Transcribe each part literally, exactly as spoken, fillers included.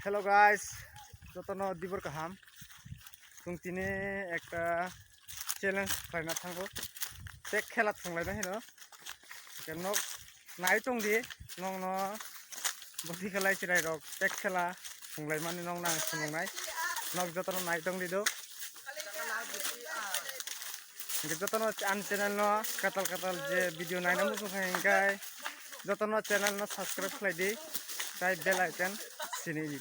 Hello guys, jotono dibor kaham. Chwng tini ekta challenge khlaina thango. Tek khela thwnglaina hino. Ke nok nai tong di, nokno bwtwi khlai chwrai rok tek khela thwnglai mani nokno ang phunuknai. Nok jotono nai tong di do. Hingke jotono ani channel no katal katal je video naina muchung kha hingke jotono channel no subscribe khlai di, tai bell icon sini di.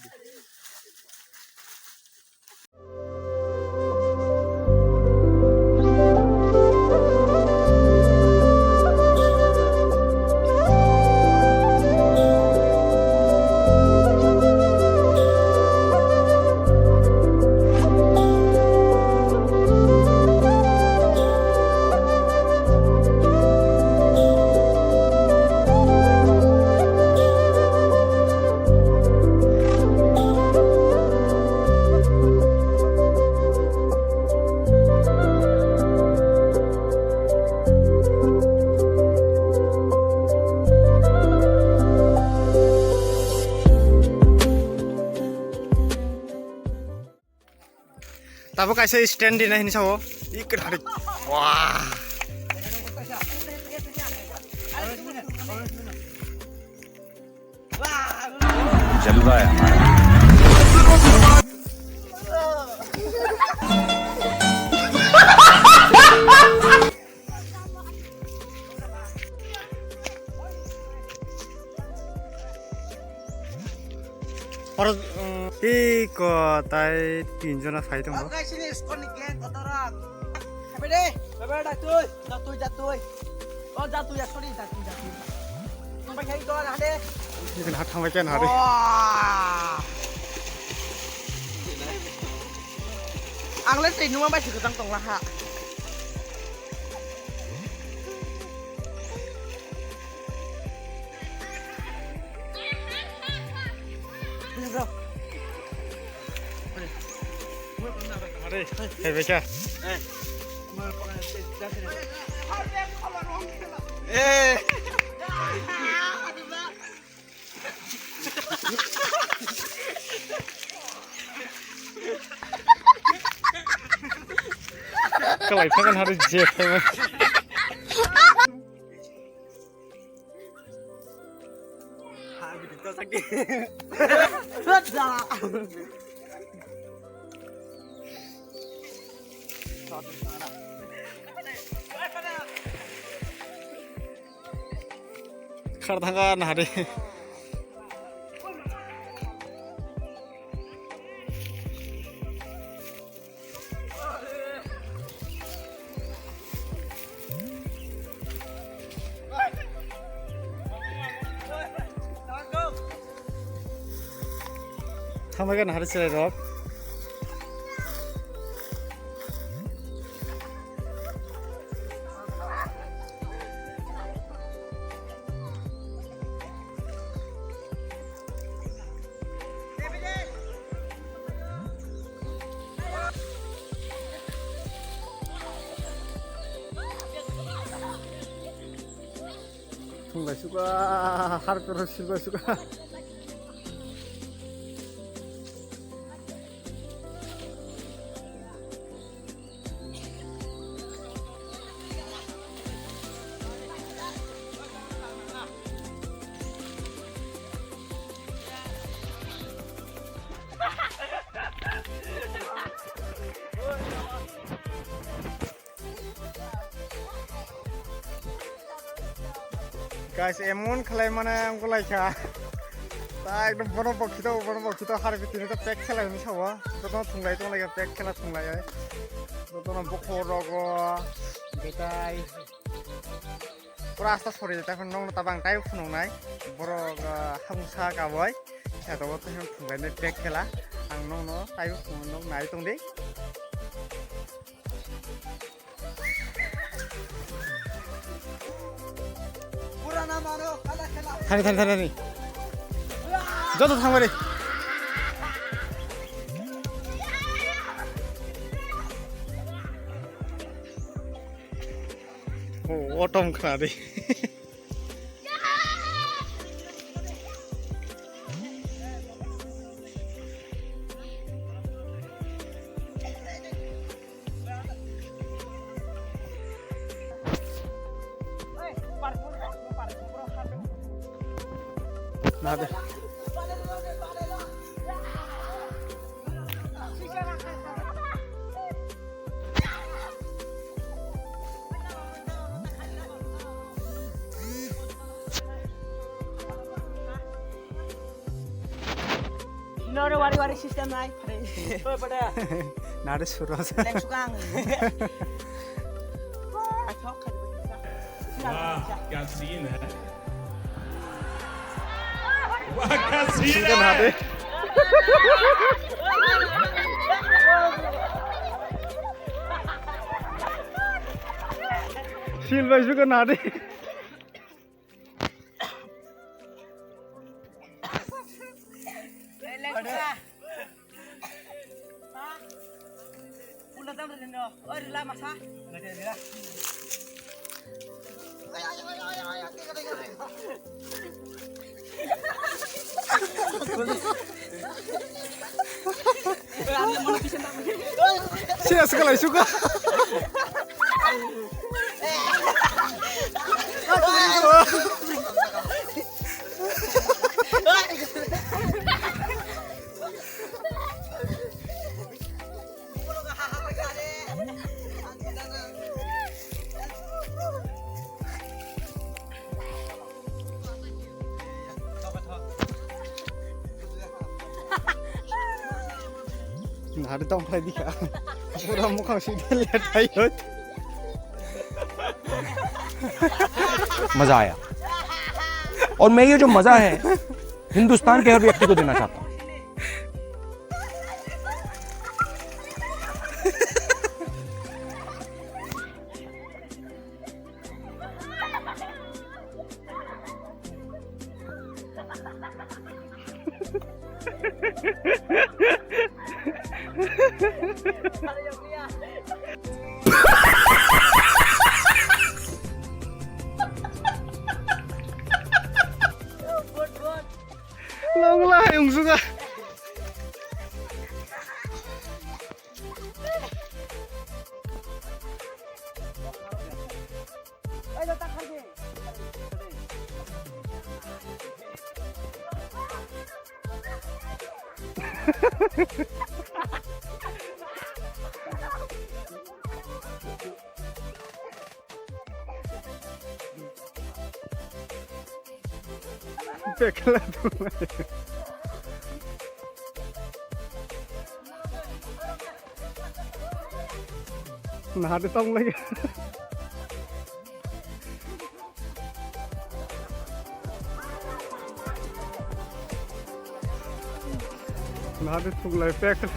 Tabuk kaisa stand di na hini sao. Ikut hari. Wah. जलवा है हमारा। Oro, um, tei ko tai tin jona phai tongo. Okai sini squad ni gang kotorok. Happy day. Happy day, jatui, jatui, jatui. Oh, jatui, ya, sorry, jatui, jatui. Sampai kayak itu ada deh. Ini kena hatang lagi hari. Wah. Ang le tei numa bai sikutang tong laha. Are, hei, beka. Eh. Kalai phagan hari je phagan. Khar thanga nahari. Thangbai khe nahari chwrai rok. Thunglai suka, har koro silbai suka. Guys, emon khlai mane ang golai kha. Ta ekdom bono bokhito, bono bokhito har bitini to pek khela hini sawa. Jotono thunglai tonglai kha, pek khela thunglai ai. Jotono bokhorok o, betai. Pura asta sori ta phano nokno tabang tai phunuknai. Borok, ah, hamsa kaboi. Khe to bo thunglai nai pek khela. Ang nokno tai phunuk nai tongdi. Thani, thani, thani, thani. Joto thangmani. Oh, otom khna de. Noro wari wari system nai. Nare suros. Leng sukang. Wah, क्या सीन है। Wah, क्या सीन है। Sil bai suka nade. Siya sekolah suka. Nari tong phai dikha. Pura mukhang sui de le thai hoi. मजा आया। और मैं ये जो मजा है, हिंदुस्तान के हर व्यक्ति को देना चाहता हूँ। Long lai ung suka. Pekla tu. Nah, ada tong lagi. Nah, ada tong lagi pekla.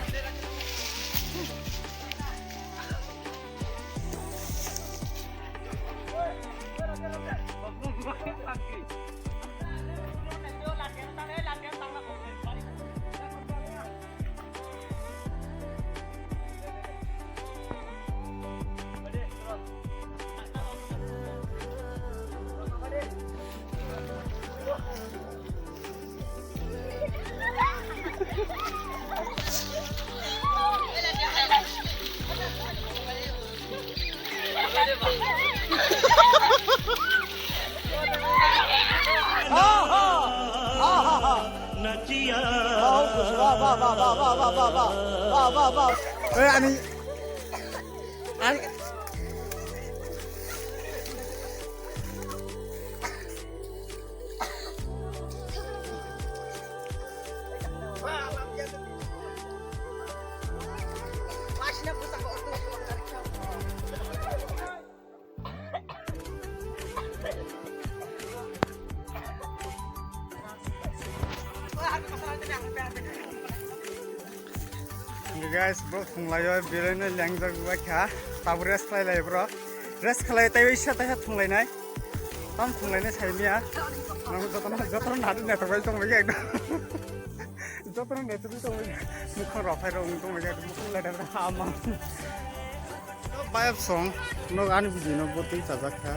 Ani. Guys, bro, thunglaio, belai no lengjak bai kha. Tabuk rest khlai lai, bro. Rest khlai, tei bai sa, tei sa thunglainai. Tam thunglainai sai mia. Nang jotono, jotono nadi naithok bai tong bai ekdom. Jotono naithok bai tong bai. Mukhang rok phai rok tong bai ekdom. Mukhang lai da ha ma. Bayap song, no ani video no botwi chajak kha.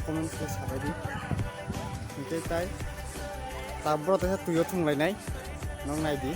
Comment khe sabai di. Hingke tai. Ta bro tesa tuyo thunglainai. Nong nai di.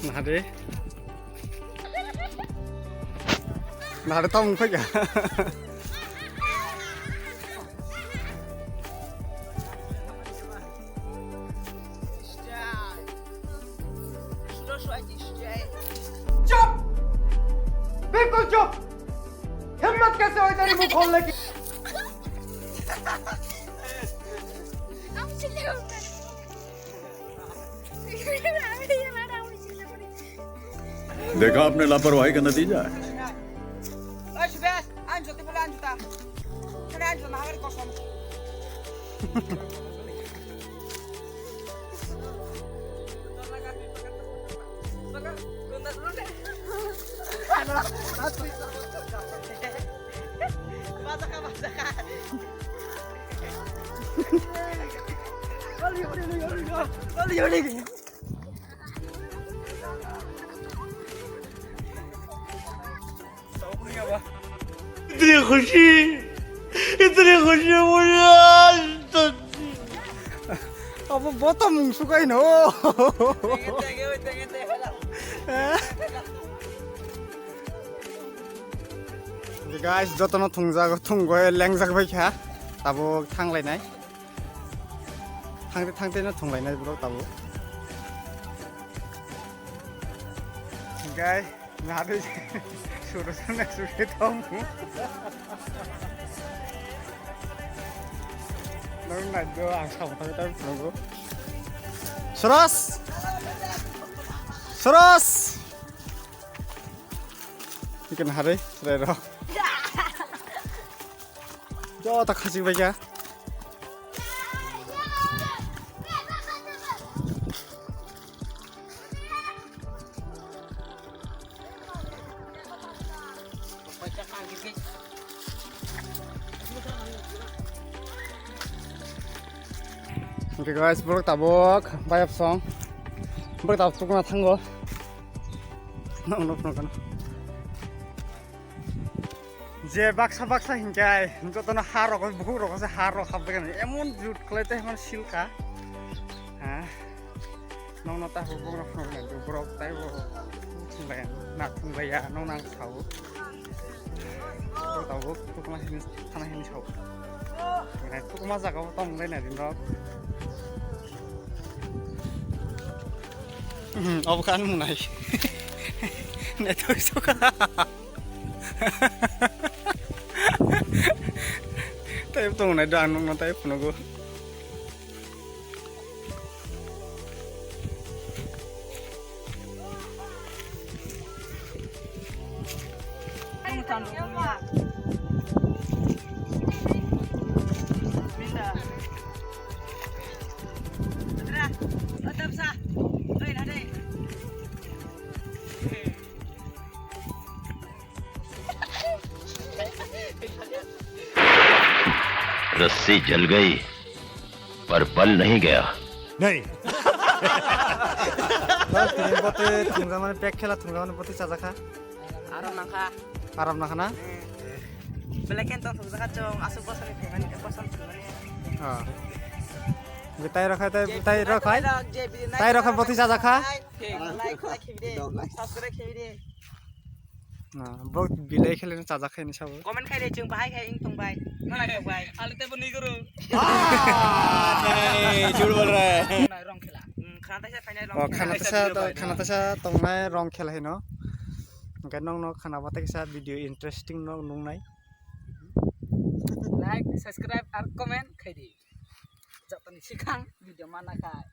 Nahade. Nahade tamo wngkha ya. चुप! बिल्कुल चुप! हिम्मत कैसे हुई तेरी मुंह खोलने की? देखा आपने लापरवाही का नतीजा है। इतनी खुशी, इतनी खुशी मुझे आज तक। Abo bottom mung sukai no. Guys, jotono thungjak, thungwi lengjak bai kha. Tabuk thanglainai. Thangte thangte no thunglainai borok tabuk. Guys, Nari, suruh sana suruh tamu. Nang nado ang sama tamu tamu nunggu. Suros! Suros! Ikan hari, serai rok. Jo, tak khasik baja. Okay guys, borok tabuk bayap song. Borok tabuk tukuna thango. Nang nuk nuk kana. Je baksa baksa hinkai, jotono ha rok, bukhuk rok se ha rok habdagani. Emon jut khlai tei emon silka. Ha. Nongno ta hubung rok phunuk nai, borok tai bo thunglai, na thunglai ya, nong nang sao. Borok tabuk tukma hini, thana hini sao. Nai tukma jaga bo tong lai nai din rok. Hmm, obo kan munai. Nai tok soka. Tei tongnai do ang nukno tei phunugo. रस्सी जल गई, पर बल नहीं गया। नहीं। Bal tini bote thungjakmani, pek khela thungjakmani bote chajakha. Aram nangkha. Aram nangkha na? Belai khe tong thungjakha chwng, aswk bosor ni thungmani, ek bosor thungmani. Ah. Tai rokha, tai, tai rokha. Tai rokha bote chajakha. Like, like, like, khibide. Subscribe khibide. Na, bo bilai khele chajak khe ni sabo. Comment khai de, chwng bahai khai wng tong bai. Nang tong bai. Alu tei bo nigoro. Ah, nahi, jhut bol raha hai. Nai rong khela. Hmm, Khana taisa phainai rong O khana khela. Taisa, video to- phainai. Khana taisa tongnai rong khela hino. Hwnkhe nokno khana batai kisa video interesting no nungnai. Like, subscribe, ar comment khaidi. Jotoni sikhang video mana khai.